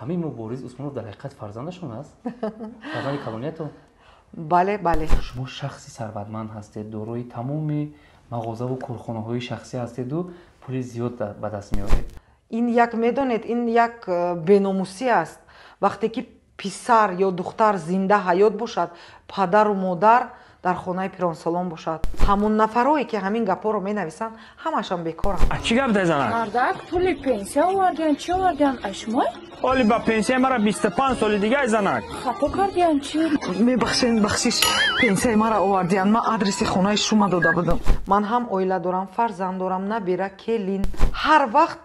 Ҳамин Мубориз Усмонов дар ҳақиқат фарзандашон аст? Фарзанди калониятон? Бале, бале. Шумо шахси сарватманд ҳастед, дорои тамоми мағозаву корхонаҳои шахсӣ ҳастеду пули зиёд ба даст меоред. Ин як, медонед, ин як беномусӣ аст. Вақте ки писар ё духтар зинда ҳаёт бошад, падару модар дар хонаи пиронсолон бошад. Ҳамон нафарое ки ҳамин гапҳоро менависанд, ҳамашон бекоранд. Чӣ гап дезанад? Мардак пули пенсия овардиан, чӣ овардиан, ашмой? Оли ба пенсия мара 25 соли дига, занак. Хато кардиан чӣ? Мебахшен, бахшиш, пенсияи мара овардиан, ман адреси хонаи шума дода будам. Ман ҳам оила дорам, фарзанд дорам, набера, келин. Ҳар вақт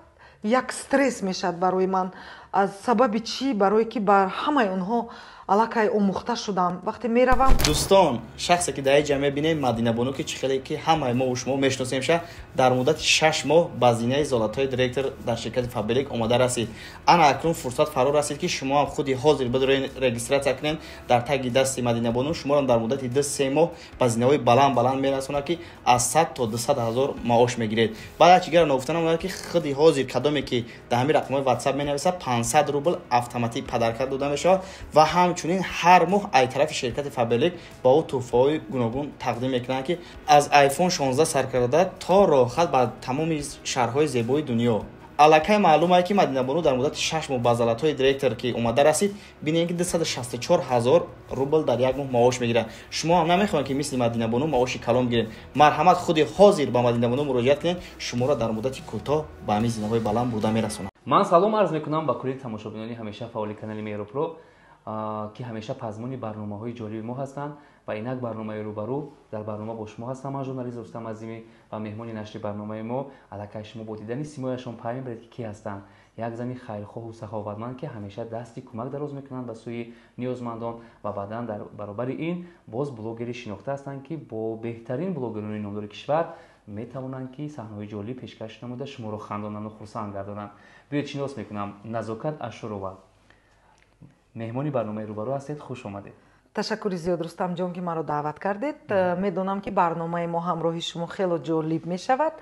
як стресс мешавад барои ман. Аз сабаби чӣ? Барое ки бар ҳамаи онҳо аллакай омӯхта шудам. Вақте меравам. Дӯстон, шахсе ки дар ин ҷа мебинем, Мадинабону, ки чӣ хеле ки ҳамаи мо шумо мешиносемша, дар муддати 6 моҳ ба зинаи золотои директор дар ширкати Фаберлик омода расид. Ана акнун фурсат фаро расид, ки шумо ҳам худи ҳозир бидорен, регистрация кунем дар таги дасти Мадинабону. Шуморо дар муддати 2-3 моҳ ба зинаҳои баланд баланд мерасонад, ки аз 100 то 200 ҳазор маош мегиред. Баъд як чигара ногуфта намонад, ки худи ҳозир кадоме ки дар ҳамин рақамҳои Ватсап менависад, 500 рубл автоматик подарка дода мешавад ва ҳамчунин ҳар моҳ ай тарафи ширкати Фаберлик ба ӯ тӯҳфаҳои гуногун тақдим мекунанд, ки аз iPhone 16 сар карда то роҳат ба тамоми шаҳрҳои зебои дунё. Аллакай маълум ае, ки Мадинабону дар муддати 6 моҳ ба золотой директор ки омада расид, бинед, ки 264 ҳазор рубл дар як моҳ маош мегирад. Шумо ҳам намехоҳед, ки мисли Мадинабону маоши калон гиред? Марҳамат, худи ҳозир ба Мадинабону муроҷиат кунед, шуморо дар муддати кӯтоҳ ба ҳамин зинаҳои баланд бурда мерасонад. Ман салом арз мекунам ба кулли тамошобинони ҳамеша фаъоли канали Меҳропро, ки ҳамеша пазмони барномаҳои ҷолиби мо ҳастанд, ва инак барномаи «Рӯбарӯ». Дар барнома бо шумо ҳастам ман, журналист Рустам Азимӣ, ва меҳмони нашри барномаи мо, аллакай шумо бо дидани симояшон пай мебаред, ки кӣ ҳастанд: як зани хайрхоҳу саховатманд, ки ҳамеша дасти кӯмак дароз мекунанд ба сӯи ниёзмандон, ва баъдан дар баробари ин боз блогери шинохта ҳастанд, ки бо беҳтарин блогерони номдори кишвар метавонанд, ки саҳнаҳои ҷолиб пешкаш намуда, шуморо хандонанду хурсанд гардонанд. Биёед, шинос мекунам: Назокат Ашурова меҳмони барномаи «Рӯбарӯ» ҳастед. Хуш омадед. Ташаккури зиёд, Рустамҷон, ки маро даъват кардед. Медонам, ки барномаи мо ҳамроҳи шумо хело ҷолиб мешавад,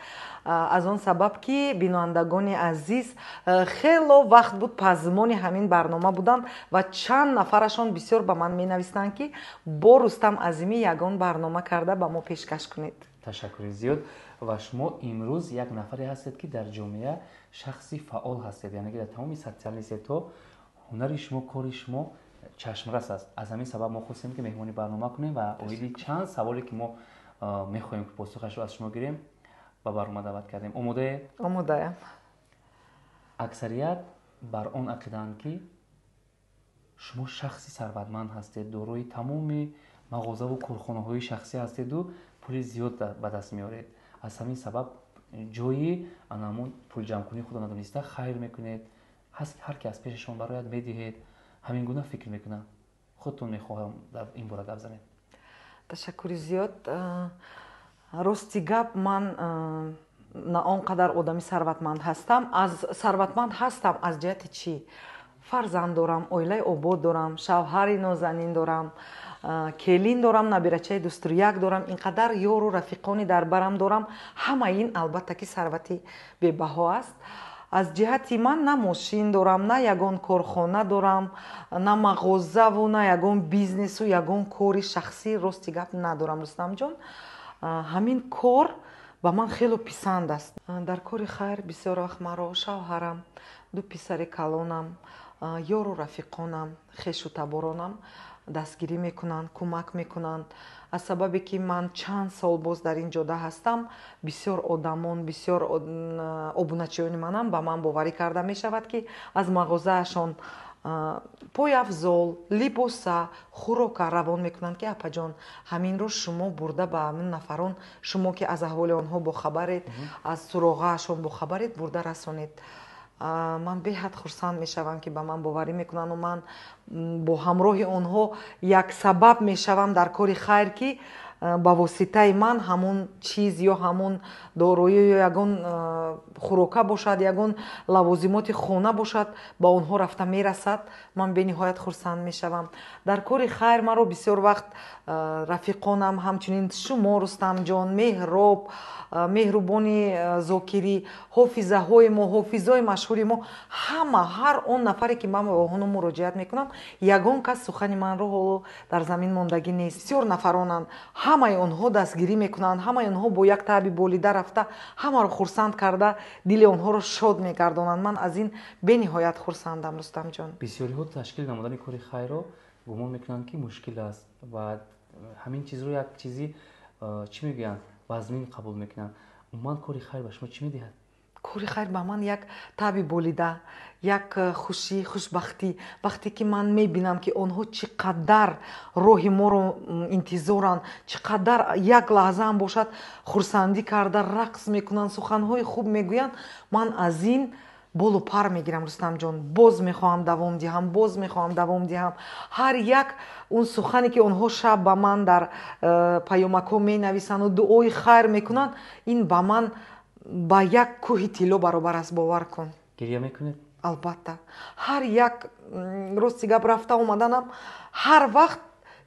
аз он сабаб ки бинандагони азиз хело вақт буд пазмони ҳамин барнома буданд ва чанд нафарашон бисёр ба ман менависанд, ки бо Рустам Азимӣ ягон барнома карда ба мо пешкаш кунед. Ташаккури зиёд. Ва шумо имрӯз як нафаре ҳастед, ки дар ҷомеа шахси фаъол ҳастед, яъне ки дар тамоми социальный сеть ҳо ҳунари шумо, кори шумо чашмрас аст. Аз ҳамин сабаб мо хостем, ки меҳмони барнома кунем ва оиди чанд саволе, ки мо мехоҳем, ки посухашро аз шумо гирем, ба барнома даъват кардем. Омодаед? Омодаям. Аксарият бар он ақидаанд, ки шумо шахси сарватманд ҳастед, дорои тамоми мағозаву корхонаҳои шахсӣ ҳастеду пули зиёд ба даст меоред. Аз ҳамин сабаб ҷои анамон пулҷамъкунии худро надониста хайр мекунед, ҳар ки аз пешашон барояд, медиҳед. Ҳамин гуна фикр мекунам. Худтон мехоҳам дар ин бора гап занед. Ташаккури зиёд. Рости гап, ман на он қадар одами сарватманд ҳастам. Аз сарватманд ҳастам аз ҷиҳати чӣ? Фарзанд дорам, оилаи обод дорам, шавҳари нозанин дорам, келин дорам, набирачаи дусту як дорам, ин қадар ёру рафиқони дар барам дорам. Ҳамаи ин, албатта, ки сарвати бебаҳо аст. Аз ҷиҳати ман на мошин дорам, на ягон корхона дорам, на мағозаву на ягон бизнесу ягон кори шахсӣ, рости гап, надорам, Рустамҷон. Ҳамин кор ба ман хело писанд аст. Дар кори хайр бисёр вақт маро шавҳарам, ду писари калонам, ёру рафиқонам, хешу таборонам дастгирӣ мекунанд, кӯмак мекунанд. Аз сабабе ки ман чанд сол боз дар ин ҷода ҳастам, бисёр одамон, бисёр обуначиёни манам ба ман боварӣ карда мешавад, ки аз мағозаашон пойафзол, либоса, хӯрока равон мекунанд, ки апаҷон, ҳаминро шумо бурда ба ҳамин нафарон, шумо ки аз аҳволи онҳо бохабаред, аз суроғаашон бохабаред, бурда расонед. Ман беҳад хурсанд мешавам, ки ба ман боварӣ мекунанду ман бо ҳамроҳи онҳо як сабаб мешавам дар кори хайр, ки Ба воситаи ман ҳамон чиз ё ҳамон дороӣ ё ягон хӯрока бошад, ягон лавозимоти хона бошад, ба онҳо рафта мерасад. Ман бениҳоят хурсанд мешавам. Дар кори хайр маро бисёр вақт рафиқонам, ҳамчунин шумо, Рустамҷон, Меҳроб, Меҳрубони Зокирӣ, ҳофизаҳои мо, ҳофизои машҳури мо, ҳама, ҳар он нафаре ки ман ба онҳо муроҷиат мекунам, ягон кас сухани манро ҳоло дар замин мондагӣ нест. Бисёр нафаронанд, ҳамаи онҳо дастгирӣ мекунанд, ҳамаи онҳо бо як таъби болида рафта ҳамаро хурсанд карда, дили онҳоро шод мегардонанд. Ман аз ин бениҳоят хурсандам, Рустамҷон. Бисёриҳо ташкил намудани кори хайрро гумон мекунанд, ки мушкил аст ва ҳамин чизро як чизи, чӣ мегӯянд, вазнин қабул мекунанд. Умуман, кори хайр ба шумо чӣ медиҳад? Кори хайр ба ман як таъби болида, як хушӣ, хушбахтӣ. Вақте ки ман мебинам, ки онҳо чӣ қадар роҳи моро интизоранд, чӣ қадар як лаҳзаам бошад хурсандӣ карда рақс мекунанд, суханҳои хуб мегӯянд, ман аз ин болу пар мегирам, Рустамҷон. Боз мехоҳам давом диҳам, боз мехоҳам давом диҳам. Ҳар як он сухане ки онҳо шаб ба ман дар паёмакҳо менависанду дуои хайр мекунанд, ин ба ман ба як кӯҳи тилло баробар аст, бовар кун. Гиря мекунед? Албатта, ҳар як, рости гап, рафта омаданам ҳар вақт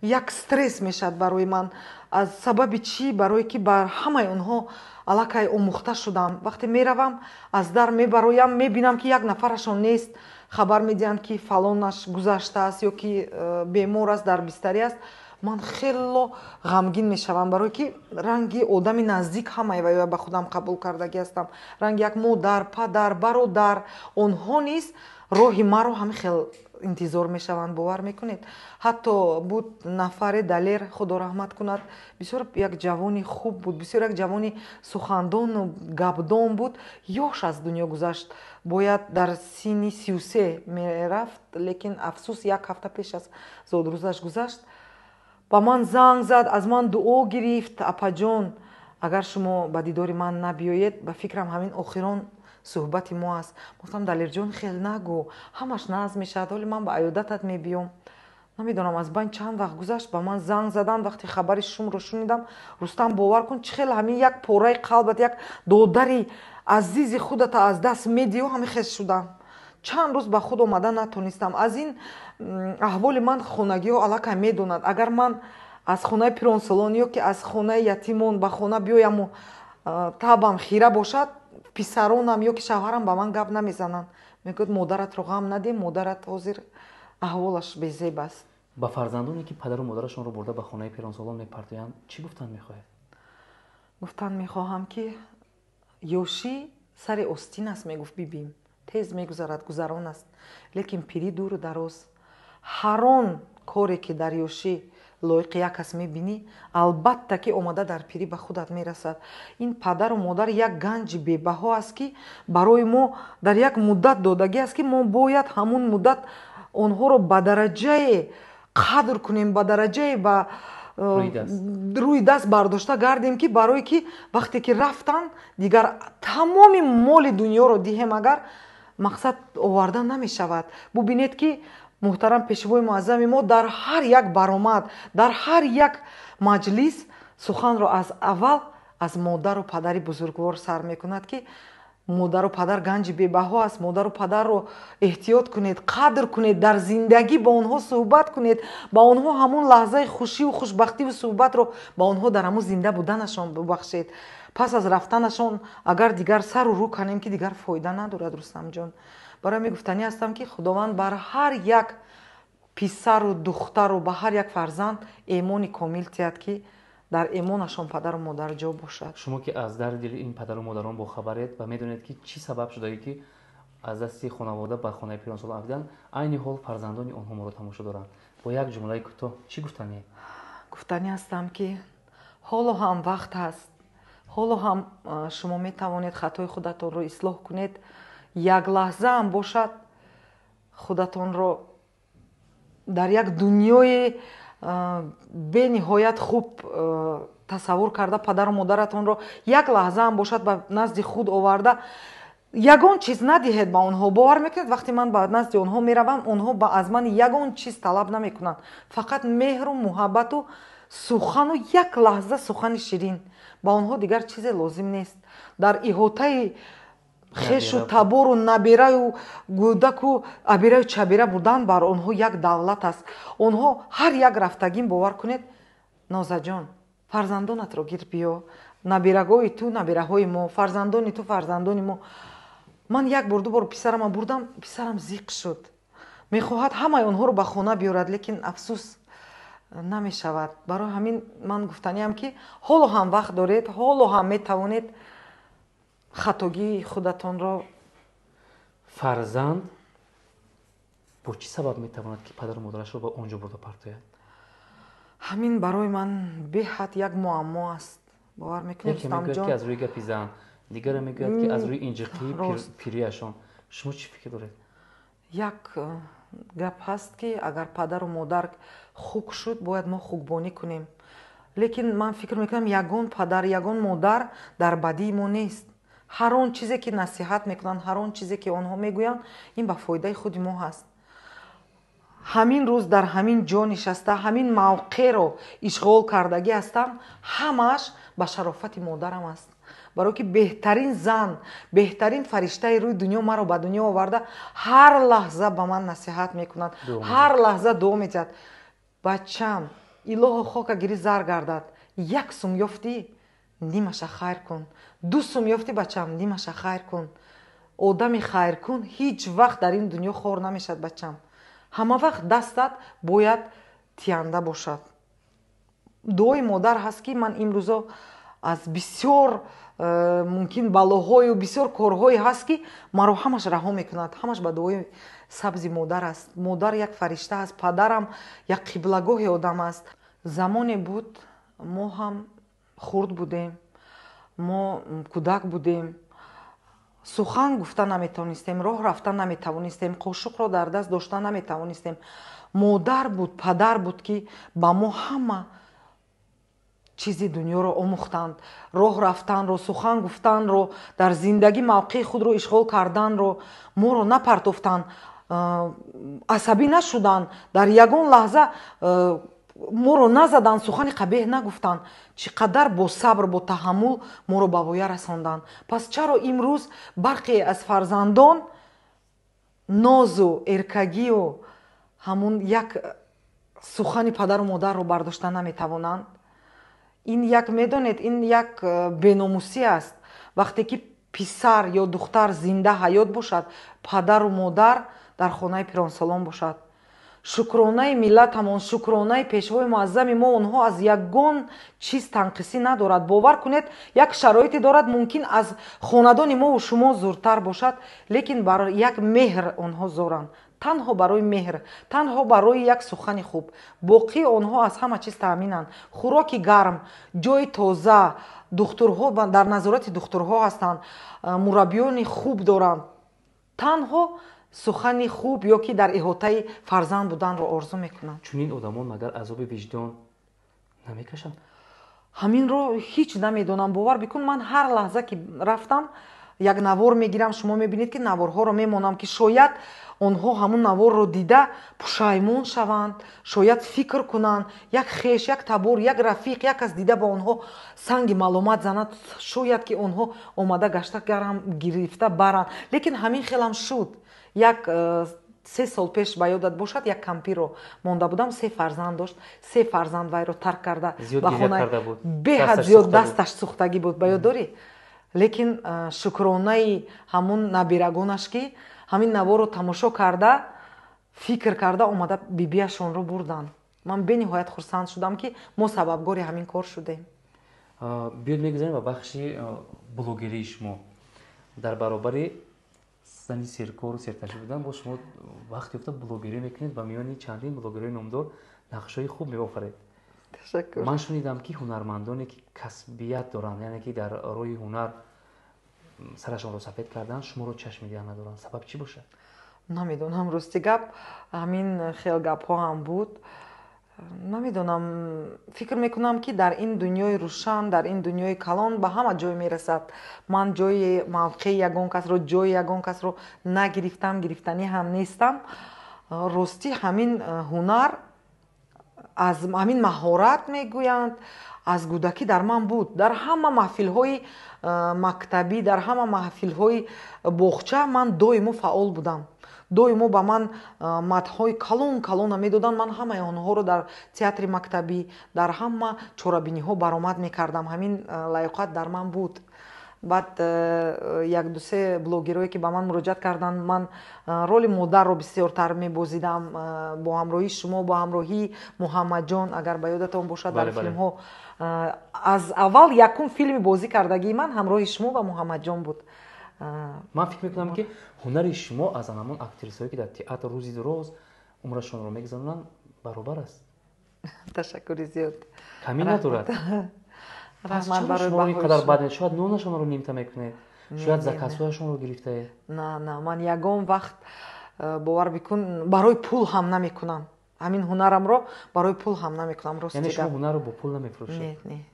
як стресс мешавад барои ман. Аз сабаби чӣ? Барое ки бар ҳамаи онҳо аллакай омӯхта шудам. Вақте меравам, аз дар мебароям, мебинам, ки як нафарашон нест, хабар медиҳанд, ки фалонаш гузаштааст ё ки бемор аст, дар бистарӣ аст, ман хело ғамгин мешавам, барое ки ранги одами наздик ҳамаи ваё ба худам қабул кардагӣ ҳастам, ранги як модар, падар, бародар. Онҳо низ роҳи маро ҳамин хел интизор мешаванд, бовар мекунед? Ҳатто буд нафаре, Далер, худо раҳмат кунад, бисёр як ҷавони хуб буд, бисёр як ҷавони сухандону гапдон буд, ёш аз дунё гузашт. Бояд дар синни 33 мерафт, лекин афсӯс, як ҳафта пеш аз зодрӯзаш гузашт. Ба ман занг зад, аз ман дуо гирифт: «Апаҷон, агар шумо ба дидори ман набиёед, ба фикрам, ҳамин охирон суҳбати мо аст». Гуфтам: «Далерҷон, хел нагӯ, ҳамаш нағз мешавад, ҳоли ман ба аёдатат мебиём». Намедонам, аз байн чанд вақт гузашт, ба ман занг задан. Вақте хабари шумро шунидам, Рустам, бовар кун, чӣ хел ҳамин як пораи қалбат, як додари азизи худата аз даст медиҳу, ҳамин хел шудам. Чанд рӯз ба худ омада натонистам. Аз ин аҳволи ман хонагиҳо аллакай медонад. Агар ман аз хонаи пиронсолон ё ки аз хонаи ятимон ба хона биёяму табам хира бошад, писаронам ё ки шавҳарам ба ман гап намезананд, мегӯяд: «Модаратро ғам надем, модарат ҳозир аҳволаш безеб аст». Ба фарзандоне, ки падару модарашонро бурда ба хонаи пиронсолон мепартоянд, чӣ гуфтан мехоҳед? Гуфтан мехоҳам, ки ёшӣ сари остин аст, мегуфт бибим, тез мегузарад, гузарон аст, лекин пирӣ дуру дароз. Ҳар он коре ки дар ёшӣ лоиқи як кас мебинӣ, албатта ки омада дар пирӣ ба худат мерасад. Ин падару модар як ганҷи бебаҳо аст, ки барои мо дар як муддат додагӣ аст, ки мо бояд ҳамун муддат онҳоро ба дараҷае қадр кунем, ба дараҷае ба рӯи даст бардошта гардем, ки барое ки вақте ки рафтанд, дигар тамоми моли дунёро диҳем, агар мақсад оварда намешавад. Бубинед, ки муҳтарам пешвои муаззами мо дар ҳар як баромад, дар ҳар як маҷлис суханро аз аввал аз модару падари бузургвор сар мекунад, ки модару падар ганҷи бебаҳо аст, модару падарро эҳтиёт кунед, қадр кунед, дар зиндагӣ бо онҳо суҳбат кунед, ба онҳо ҳамун лаҳзаи хушиву хушбахтиву суҳбатро ба онҳо дар ҳамун зинда буданашон бубахшед. Пас аз рафтанашон агар дигар сару рӯ канем, ки дигар фоида надорад. Рустамҷон, барои мегуфтанӣ ҳастам, ки Худованд бар ҳар як писару духтару ба ҳар як фарзанд эмони комил тиҳад, ки дар эмонашон падару модар ҷо бошад. Шумо ки аз дарди дили ин падару модарон бохабаред ва медонед, ки чӣ сабаб шудагӣ, ки аз дасти хонавода ба хонаи пиронсолон афтидан, айни ҳол фарзандони онҳо моро тамошо доранд, бо як ҷумлаи кӯтоҳ чӣ гуфтанӣ? Гуфтанӣ ҳастам, ки ҳоло ҳам вақт ҳаст, ҳоло ҳам шумо метавонед хатои худатонро ислоҳ кунед. Як лаҳзаам бошад, худатонро дар як дунёи бениҳоят хуб тасаввур карда, падару модаратонро як лаҳзаам бошад ба назди худ оварда, ягон чиз надиҳед ба онҳо. Бовар мекунед, вақте ман ба назди онҳо меравам, онҳо аз ман ягон чиз талаб намекунанд, фақат меҳру муҳаббату Сухану як лаҳза сухани ширин, ба онҳо дигар чизе лозим нест. Дар иҳотаи хешу табору набираю гӯдаку абираю чабира будан бар онҳо як давлат аст. Онҳо ҳар як рафтагин, бовар кунед, Нозаҷон, фарзандонатро гир биё, набирагои ту набираҳои мо, фарзандони ту фарзандони мо. Ман як бор, ду бор писарама бурдам, писарам зиқ шуд, мехоҳад ҳамаи онҳоро ба хона биёрад, лекин афсӯс, намешавад. Барои ҳамин ман гуфтаниам, ки ҳоло ҳам вақт доред, ҳоло ҳам метавонед хатогии худатонро. Фарзанд бо чӣ сабаб метавонад, ки падару модарашро ба он ҷо бурда партояд? Ҳамин барои ман беҳад як муаммо аст, бовар мекунед? Яке мегӯяд, ки аз рӯи гапи зан, дигаре мегӯяд, ки аз рӯи инҷиқии пириашон. Шумо чӣ фикр доред? Як гап ҳаст, ки агар падару модар хук шуд, бояд мо хукбонӣ кунем. Лекин ман фикр мекунам, ягон падар, ягон модар дар бадии мо нест. Ҳар он чизе ки насиҳат мекунанд, ҳар он чизе ки онҳо мегӯянд, ин ба фоидаи худи мо ҳаст. Ҳамин рӯз дар ҳамин ҷо нишаста, ҳамин мавқеъро ишғол кардагӣ ҳастам, ҳамааш ба шарофати модарам аст, барое ки беҳтарин зан, беҳтарин фариштаи рӯи дунё маро ба дунё оварда, ҳар лаҳза ба ман насиҳат мекунад, ҳар лаҳза дуо медиҳад: «Бачам, илоҳо, хока гири зар гардад, як сум ёфтӣ, нимаша хайр кун, ду сум ёфтӣ, бачам, нимаша хайр кун. Одами хайркун ҳеҷ вақт дар ин дунё хор намешавад. Бачам, ҳама вақт дастат бояд тиянда бошад». Дуои модар ҳаст, ки ман имрӯзо аз бисёр мумкин балоҳою бисёр корҳое ҳаст, ки маро ҳамаш раҳо мекунад, ҳамаш ба дуои сабзи модар аст. Модар як фаришта аст, падарам як қиблагоҳи одам аст. Замоне буд, мо ҳам хурд будем, мо кӯдак будем, сухан гуфта наметавонистем, роҳ рафта наметавонистем, қошуқро дар даст дошта наметавонистем. Модар буд, падар буд, ки ба мо ҳама чизи дунёро омӯхтанд: роҳ рафтанро, сухан гуфтанро, дар зиндагӣ мавқеи худро ишғол карданро. Моро напартофтанд, асабӣ нашуданд, дар ягон лаҳза моро назаданд, сухани қабеҳ нагуфтанд. Чӣ қадар бо сабр, бо таҳаммул моро ба воя расонданд. Пас чаро имрӯз барқе аз фарзандон нозу эркагию ҳамун як сухани падару модарро бардошта наметавонанд? Ин як, медонед, ин як беномусӣ аст. Вақте ки писар ё духтар зинда ҳаёт бошад, падару модар дар хонаи пиронсолон бошад. Шукронаи миллатамон, шукронаи пешвои муаззами мо, онҳо аз ягон чиз танқисӣ надорад. Бовар кунед, як шароите дорад, мумкин аз хонадони мову шумо зуртар бошад, лекин барои як меҳр онҳо зоранд, танҳо барои меҳр, танҳо барои як сухани хуб. Боқӣ онҳо аз ҳама чиз таъминанд: хӯроки гарм, ҷои тоза, духтурҳо, дар назорати духтурҳо ҳастанд, мураббиёни хуб доранд. Танҳо сухани хуб ё ки дар иҳотаи фарзанд буданро орзу мекунанд. Чунин одамон магар азоби виҷдон намекашанд? Ҳаминро ҳеҷ намедонам. Бовар бикун, ман ҳар лаҳза ки рафтам, як навор мегирам. Шумо мебинед, ки наворҳоро мемонам, ки шояд онҳо ҳамун наворро дида пушаймон шаванд, шояд фикр кунанд, як хеш, як табор, як рафиқ, як кас дида ба онҳо санги маломат занад, шояд ки онҳо омада гашта гарам гирифта баранд. Лекин ҳамин хелам шуд. Як 3 сол пеш, ба ёдат бошад, як кампирро монда будам, се фарзанд дошт, се фарзанд вайро тарк карда ба хона. Беҳад зиёд дасташ сӯхтагӣ буд, ба ёд дорӣ? Лекин шукронаи ҳамун набирагонаш, ки ҳамин наворро тамошо карда, фикр карда, омада бибиашонро бурданд. Ман бениҳоят хурсанд шудам, ки мо сабабгори ҳамин кор шудем. Биёд мегузарем ба бахши блогерии шумо. Дар баробари зани серкору серташӣ будан, бо шумо вақт ёфта блогерӣ мекунед, ба миёни чандин блогерҳои номдор нақшҳои хуб меофаред. Ташаккур. Ман шунидам, ки ҳунармандоне, ки касбият доранд, яъне ки дар роҳи ҳунар сарашонро сафед карданд, шуморо чашми дидан надоранд. Сабаб чӣ бошад? Намедонам, рости гап, ҳамин хел гапҳо ҳам буд. Намедонам, фикр мекунам, ки дар ин дунёи рӯшан, дар ин дунёи калон ба ҳама ҷой мерасад. Ман ҷои мавқеи ягон касро, ҷои ягон касро нагирифтам, гирифтанӣ ҳам нестам. Ростӣ, ҳамин ҳунар Аз ҳамин маҳорат мегӯянд, аз кӯдакӣ дар ман буд. Дар ҳама маҳфилҳои мактабӣ, дар ҳама маҳфилҳои боғча ман доимо фаъол будам. Доимо ба ман матнҳои калон калона медоданд. Ман ҳамаи онҳоро дар театри мактабӣ, дар ҳама чорабиниҳо баромад мекардам. Ҳамин лаёқат дар ман буд. Баъд як-ду-се блогерое, ки ба ман муроҷиат карданд, ман роли модарро бисёртар мебозидам бо ҳамроҳии шумо, бо ҳамроҳии Муҳаммадҷон, агар ба ёдатон бошад, дар филмҳо. Аз аввал якум филми бозӣ кардагии ман ҳамроҳи шумо ва Муҳаммадҷон буд. Ман фикр мекунам, ки ҳунари шумо аз ҳамон актрисое, ки дар театр рӯзи дуроз умрашонро мегузаронанд, баробар аст. Ташаккури зиёд. Камӣ надорад. Раҳмат барои шумо ин қадар бад? Шояд нонашонро нимта мекунед, шояд заказҳояшонро гирифтаед. На, на, ман ягон вақт, бовар бикун, барои пул ҳам намекунам. Ҳамин ҳунарамро барои пул ҳам намекунам, рости. Яъне шумо ҳунарро бо пул намефурӯшед? Не, не.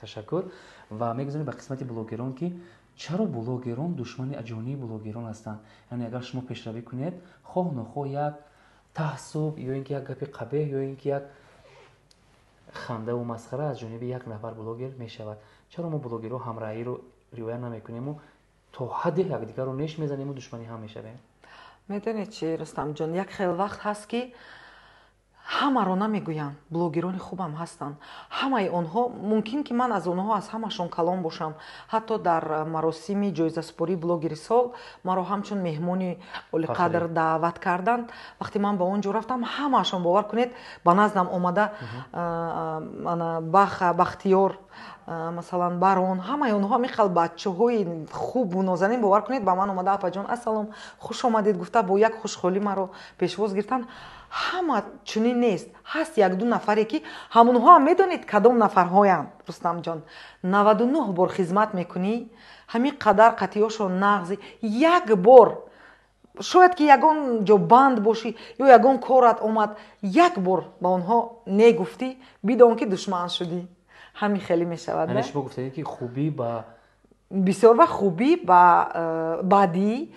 Ташаккур. Ва мегузорем ба қисмати блогерон, ки чаро блогерон душмани ҷонии блогерон ҳастанд? Яъне агар шумо пешравӣ кунед, хоҳ нохоҳ як таҳсуб ё ин ки як гапи қабеҳ ё ин ки як хандаву масхара аз ҷониби як нафар блогер мешавад. Чаро мо блогерҳо ҳамраҳиро риоя намекунему то ҳадде якдигарро неш мезанему душманӣ ҳам мешавем? Медонед чи, Рустамҷон, як хел вақт ҳаст, ки ҳамаро намегӯянд, блогерони хубам ҳастанд. Ҳамаи онҳо мумкин ки ман аз онҳо, аз ҳамашон калон бошам. Ҳатто дар маросими ҷоизасупории блогери сол маро ҳамчун меҳмони олиқадр даъват карданд. Вақте ман ба он ҷо рафтам, ҳамаашон, бовар кунед, ба наздам омада, Баха, Бахтиёр, масалан, Барон, ҳамаи онҳо ҳамин хел бачаҳои хубу нозанин, бовар кунед, ба ман омада, «Апаҷон, ассалом, хуш омадед», гуфта, бо як хушҳолӣ маро пешвоз гирифтанд. Ҳама чунин нест. Ҳаст як-ду нафаре, ки ҳамонҳоам медонед кадом нафарҳоянд, Рустамҷон? 99 бор хизмат мекунӣ, ҳамин қадар қатиёшо нағзи, як бор шояд ки ягон ҷо банд бошӣ ё ягон корат омад, як бор ба онҳо негуфтӣ, бидон ки душман шудӣ. Ҳамин хеле мешавад. Яъне шумо гуфтед, ки хубӣ ба Бисёр вақт хубӣ ба бадӣ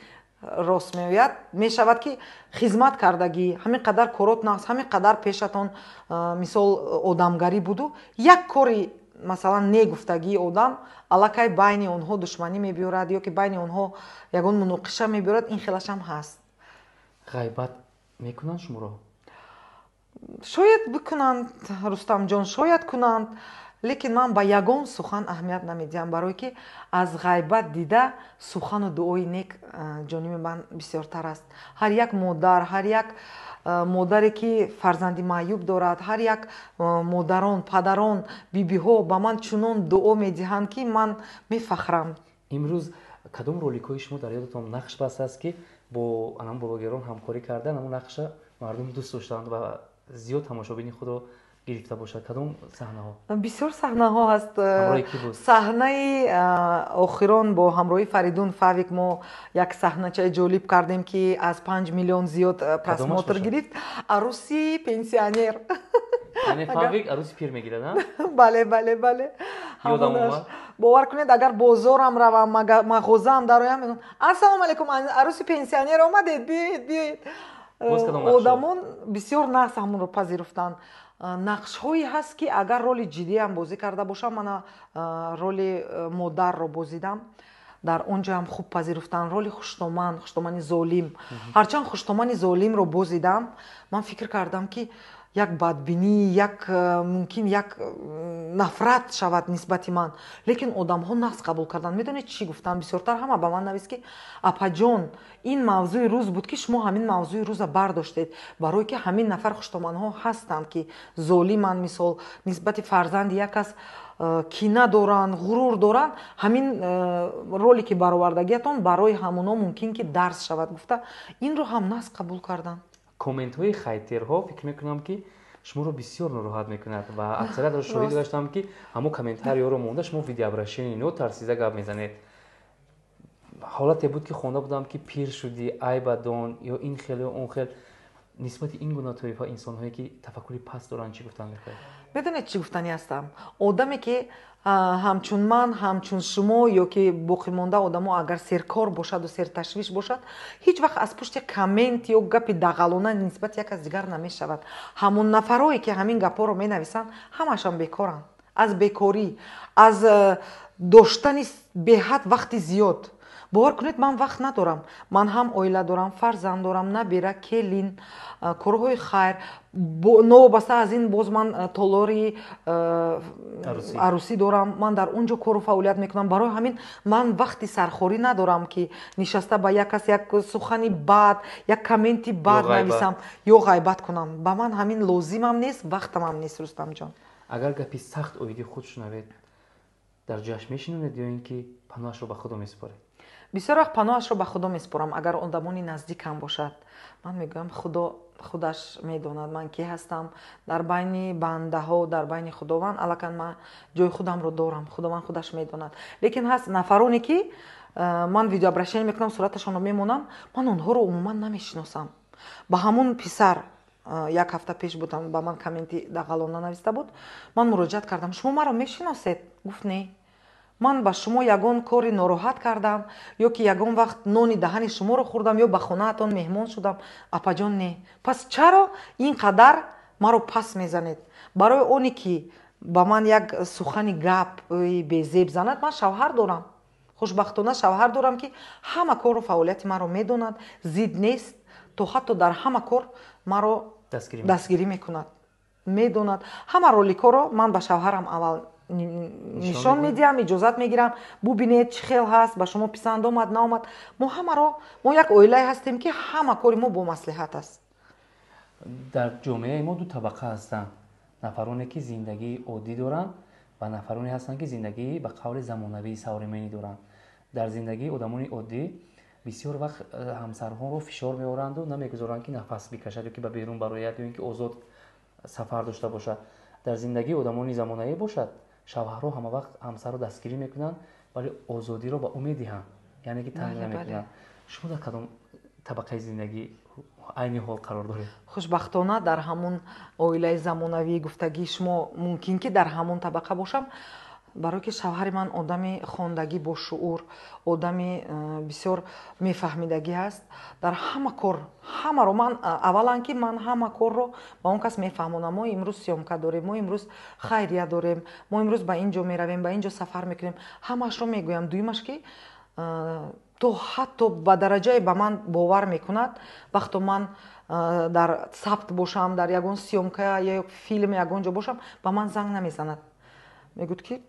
рост меояд. Мешавад, ки хизмат кардагӣ, ҳамин қадар корот нағз, ҳамин қадар пешатон мисол одамгарӣ буду, як кори, масалан, негуфтагии одам аллакай байни онҳо душманӣ мебиёрад ё ки байни онҳо ягон муноқиша мебиёрад. Ин хелашам ҳаст. Ғайбат мекунанд шуморо? Шояд бикунанд, Рустамҷон, шояд кунанд, лекин ман ба ягон сухан аҳамият намедиҳам, барое ки аз ғайбат дида сухану дуои нек ҷониби ман бисёртар аст. Ҳар як модар, ҳар як модаре, ки фарзанди маъюб дорад, ҳар як модарон, падарон, бибиҳо ба ман чунон дуо медиҳанд, ки ман мефахрам. Имрӯз кадом роликҳои шумо дар ёдатон нақш бастааст, ки бо анам блогерон ҳамкорӣ кардан, ҳамон нақша мардум дӯст доштанд ва зиёд тамошобини худро гирифта бошад? Кадом саҳнаҳо? Бисёр саҳнаҳо ҳаст. Ҳамроҳи кӣ буд? Саҳнаи охирон бо ҳамроҳи Фаридун Фавик мо як саҳначаи ҷолиб кардем, ки аз 5 миллион зиёд просмотр гирифт. Арӯси пенсионер. Яъне Фавик арӯси пир мегирад? Бале. Ёдам омад. Бовар кунед, агар бозорам равам, мағозаам дароям, мегӯям: «Ассалому алайкум, арӯси пенсионер омадед, биёед, биёед». Одамон бисёр нағз ҳамонро пазируфтанд. Нақшҳое ҳаст, ки агар роли ҷиддиам бозӣ карда бошам, мана роли модарро бозидам, дар он ҷоам хуб пазируфтанд. Роли хуштоман, хуштомани золим, ҳарчанд хуштомани золимро бозидам, ман фикр кардам, ки як бадбинӣ, як мумкин як нафрат шавад нисбати ман, лекин одамҳо нағз қабул карданд. Медонед, чӣ гуфтанд? Бисёртар ҳама ба ман навист, ки «Апаҷон, ин мавзӯи рӯз буд, ки шумо ҳамин мавзӯи рӯза бардоштед, барое ки ҳамин нафар хуштоманҳо ҳастанд, ки золиманд, мисол, нисбати фарзанди як кас кина доранд, ғурур доранд. Ҳамин роле ки баровардагиатон барои ҳамоно мумкин ки дарс шавад», гуфта, инро ҳам нағз қабул карданд. Комментҳои хайтерҳо, фикр мекунам, ки шуморо бисёр нороҳат мекунад ва аксариятро шоҳид гаштам, ки ҳамон комментариёро монда, шумо видеообращение нотарсида гап мезанед. Ҳолате буд, ки хонда будам, ки пир шудӣ, айбадон ё ин хел ё он хел. Нисбати ин гуна тоифа инсонҳое ки тафаккури паст доранд, чӣ гуфтан мехоҳед? Медонед, чӣ гуфтанӣ ҳастам? Одаме ки ҳамчун ман, ҳамчун шумо ё ки боқимонда одамо агар серкор бошаду серташвиш бошад, ҳеҷ вақт аз пушти коммент ё гапи дағалона нисбати як аз дигар намешавад. Ҳамон нафарое ки ҳамин гапҳоро менависанд, ҳамашон бекоранд. Аз бекорӣ, аз доштани беҳад вақти зиёд. Бовар кунед, ман вақт надорам. Ман ҳам оила дорам, фарзанд дорам, набера, келин, корҳои хайр. Новобаста аз ин, боз ман толори арӯсӣ дорам, ман дар он ҷо кору фаъолият мекунам. Барои ҳамин ман вақти сархорӣ надорам, ки нишаста ба як кас як сухани бад, як комменти бад нависам ё ғайбат кунам. Ба ман ҳамин лозимам нест, вақтамам нест, Рустамҷон. Агар гапи сахт оиди худ шунавед, дар ҷояш мешинонед ё ин ки паноҳашро ба Худо месупоред? Бисёр вақт паноҳашро ба Худо месупорам. Агар одамони наздикам бошад, ман мегӯям, Худо худаш медонад, ман кӣ ҳастам. Дар байни бандаҳо, дар байни Худованд аллакай ман ҷои худамро дорам, Худованд худаш медонад. Лекин ҳаст нафароне ки ман видеообращение мекунам, сураташонро мемонам, ман онҳоро умуман намешиносам. Ба ҳамун писар як ҳафта пеш будам, ба ман комменти дағалона нависта буд. Ман муроҷиат кардам: «Шумо маро мешиносед?» Гуфт: «Не». Ман ба шумо ягон кори нороҳат кардам ё ки ягон вақт нони даҳани шуморо хӯрдам ё ба хонаатон меҳмон шудам, апаҷон? Не. Пас чаро ин қадар маро пас мезанед? Барои оне ки ба ман як сухани гап безеб занад, ман шавҳар дорам. Хушбахтона, шавҳар дорам, ки ҳама кору фаъолияти маро медонад, зид нест, то ҳатто дар ҳама кор маро дастгирӣ мекунад, медонад. Ҳама роликҳоро ман ба шавҳарам аввал нишон медиҳам, иҷозат мегирам: «Бубинед, чӣ хел ҳаст, ба шумо писанд омад, наомад?» Мо ҳамаро, мо як оилае ҳастем, ки ҳама кори мо бо маслиҳат аст. Дар ҷомеаи мо ду табақа ҳастанд: нафароне ки зиндагии оддӣ доранд ва нафароне ҳастанд, ки зиндагии ба қавли замонавии современный доранд. Дар зиндагии одамони оддӣ бисёр вақт ҳамсарҳоро фишор меоранду намегузоранд, ки нафас бикашад ё ки ба берун барояд, ё ин ки озод сафар дошта бошад. Дар зиндагии одамони замонавӣ бошад, шавҳарҳо ҳамавақт ҳамсарро дастгирӣ мекунанд, вале озодиро ба ӯ медиҳанд, яъне ки танг намекунанд. Шумо дар кадом табақаи зиндагӣ айни ҳол қарор доред? Хушбахтона, дар ҳамун оилаи замонавии гуфтагии шумо мумкин ки дар ҳамон табақа бошам, барое ки шавҳари ман одами хондагӣ, бошуур, одами бисёр мефаҳмидагӣ аст. Дар ҳама кор ҳамаро ман, аввалан ки ман ҳама корро ба он кас мефаҳмонам: мо имрӯз съёмка дорем, мо имрӯз хайрия дорем, мо имрӯз ба ин ҷо меравем, ба ин ҷо сафар мекунем, ҳамаашро мегӯям. Дуюмаш ки то ҳатто ба дараҷае ба ман бовар мекунад, вақто ман дар сабт бошам, дар ягон съёмка ё филм ягон ҷо бошам, ба ман занг намезанад. Мегӯяд ки: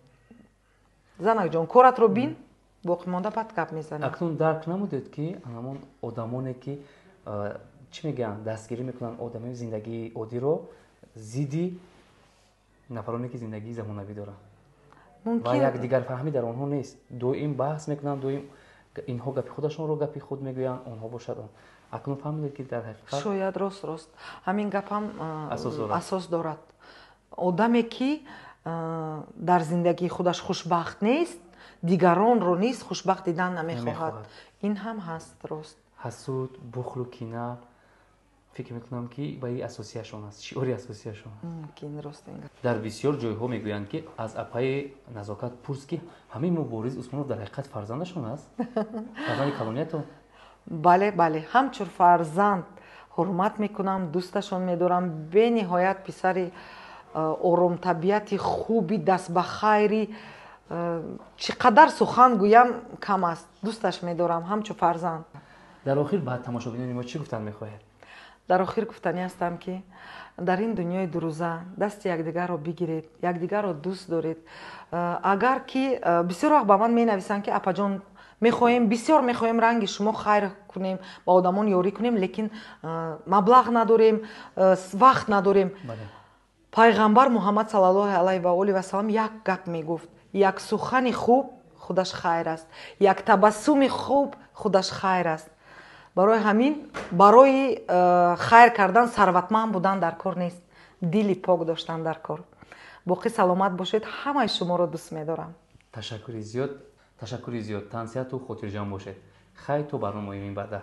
«Занакҷон, коратро бин, боқимонда баъд гап мезанем». Акнун дарк намудед, ки ҳамон одамоне ки, чӣ мегӯянд, дастгирӣ мекунанд одамои зиндагии оддиро, зидди нафароне ки зиндагии замонавӣ доранд ва якдигарфаҳмӣ дар онҳо нест, доим баҳс мекунанд, доим инҳо гапи худашонро гапи худ мегӯянд, онҳо бошад он. Акнун фаҳмидед, ки дар ҳақиқат Шояд рост, ҳамин гапам асос дорад. Одаме ки дар зиндагии худаш хушбахт нест, дигаронро низ хушбахт дидан намехоҳад. Ин ҳам ҳаст, рост. Ҳасуд, бухлу кина, фикр мекунам, ки ба и асосияшон аст, шиори асосияшон. Мумкин, рост ин. Дар бисёр ҷойҳо мегӯянд, ки аз апаи Назокат пурс, ки ҳамин Мубориз Усмонов дар ҳақиқат фарзандашон аст, фарзанди калониятон. Бале, ҳамчун фарзанд ҳурмат мекунам, дӯсташон медорам. Бениҳоят писари оромтабиати хуби, дастбахайри, чӣ қадар сухан гӯям, кам аст. Дӯсташ медорам ҳамчун фарзанд. Дар охир ба тамошобинони мо чӣ гуфтан мехоҳед? Дар охир гуфтанӣ ҳастам, ки дар ин дунёи дурӯза дасти якдигарро бигиред, якдигарро дӯст доред. Агар ки бисёр вақт ба ман менависанд, ки апаҷон, мехоҳем, бисёр мехоҳем ранги шумо хайр кунем, ба одамон ёрӣ кунем, лекин маблағ надорем, вақт надорем. Пайғамбар Муҳаммад саллаллоҳи алайҳи ва олиҳи васалам як гап мегуфт: як сухани хуб худаш хайр аст, як табассуми хуб худаш хайр аст. Барои ҳамин, барои хайр кардан сарватманд будан дар кор нест, дили пок доштан дар кор. Боқӣ саломат бошед, ҳамаи шуморо дӯст медорам. Ташаккури зиёд, ташаккури зиёд. Тансиҳату хотирҷамъ бошед. Хайр, то барномаи минбаъда.